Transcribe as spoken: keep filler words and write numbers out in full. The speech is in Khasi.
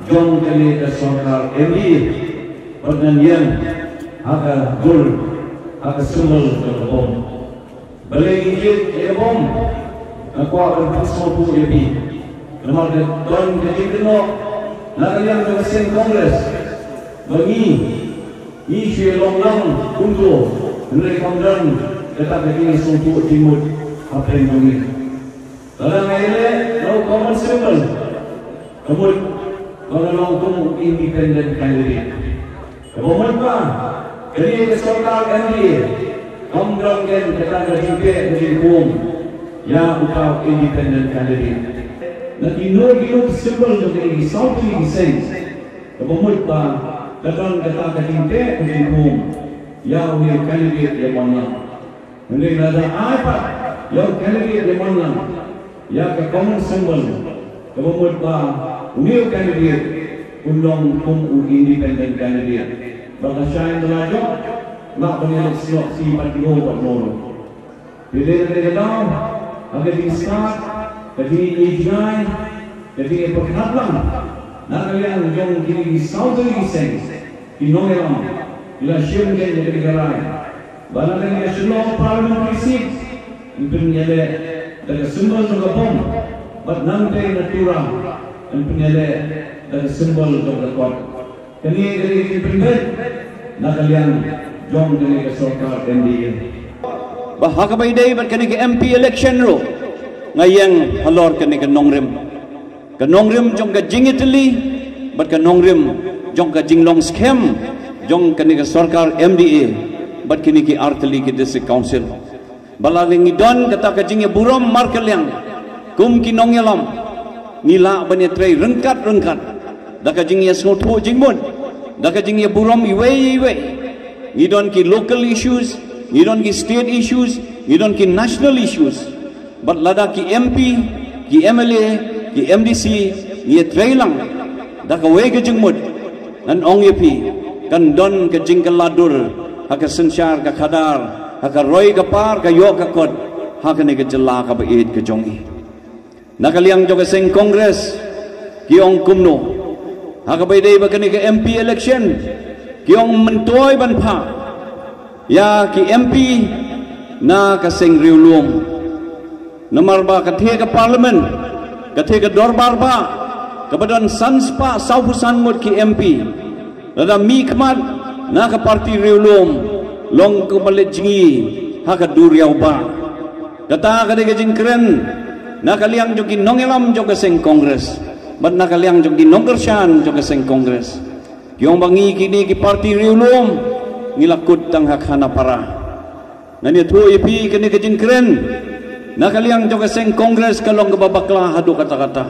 jong kane ka sorkar M D A, bad ngan ïeng ha ka dur, ha ka symbol jong ka bom. Balei ngi jied ïa ka bom? Nga kwah ban pynsngewthuh ïa phi. Namar ka don ka jingkynnoh na ka liang ka seng Congress ba ngi, ngi shu long lang kumto, hynrei kam don kata ka jingsngewthuh jingmut hapdeng jong ngi. Lada nga ïaleh na u common symbol, ka mut ba nga long kum u independent candidate. Kaba mut ba kane ka sorkar M D A kam don keiñ kata ka jingpeh ka jingpung ïa uta u independent candidate. Na kino kino ki symbol jong kine ki saw tylli ki seng, kaba mut ba ka don kata ka jingpeh ka jingpung ïa une u candidate ïa ban long. Hynrei lada ai pat ïa u candidate ïa ban long ïa ka common symbol, kaba mut ba une u candidate un long kum u independent candidate. Ba ka shai na la jong, lah ban ïaleh snoh shi bad no bad no. Te dei na ka daw, ha ka jingstad, ka jingïeit jngai, ka jingïapyrkhat lang na ka liang jong kine ki saw tylli ki seng, ki nongïalam ki la shim keiñ ïa kane ka rai ba na kane ka Shillong Parliamentary Seat yn pynïaleh da ka symbol jong ka bom, bad nangtei na Tura yn pynïaleh da ka symbol jong ka kot. Kane ka dei ka jingpynbeit na ka liang jong kane ka sorkar M D A. Ba ha kaba ïadei bad kane ka M P election ruh, nga ïeng halor kane ka nongrim, ka nongrim jong ka jingïatylli bad ka nongrim jong ka jinglong skhem jong kane ka sorkar M D A bad kine ki artylli ki district council. Ba lada ngi don kata ka jingïaburom markylliang kum ki nongïalam, ngi lah ban ïatrei ryngkat ryngkat da ka jingïasngewthuh jingmut, da ka jingïaburom iwei ïa iwei. Ngi don ki local issues, ngi don ki state issues, ngi don ki national issues. Bad lada ki M P, ki M L A, ki M D C ngi ïatrei lang da kawei ka jingmut, ngan ong ïa phi, kan don ka jingkylla dur ha ka synshar ka khadar, ha ka roi ka par, ka ïoh ka kot ha kane ka jylla kaba ïeit ka jong ngi. Na ka liang jong ka seng Congress ki ong kumno? Ha kaba ïadei bad kane ka M P election ki ong myntoi ban phah ïa ki M P na ka seng Riewlum. Namar ba ka thie ka parliament, ka thie ka dorbar ba kaba don san spah sawphew san ngut ki M P, lada mihkhmat na ka party Riewlum, long kumba leit jngi ha ka duriaw ba. Kata ka dei ka jingkren na ka liang jong ki nongïalam jong ka seng Congress bad na ka liang jong ki nongkyrshan jong ka seng Congress. Ki ong ba ngi kine ki party Riewlum ngi la kut tang ha khana para. Ngan ïathuh ïa phi, kane ka jingkren na ka liang jong ka seng Congress ka long kaba bakla haduh katta katta.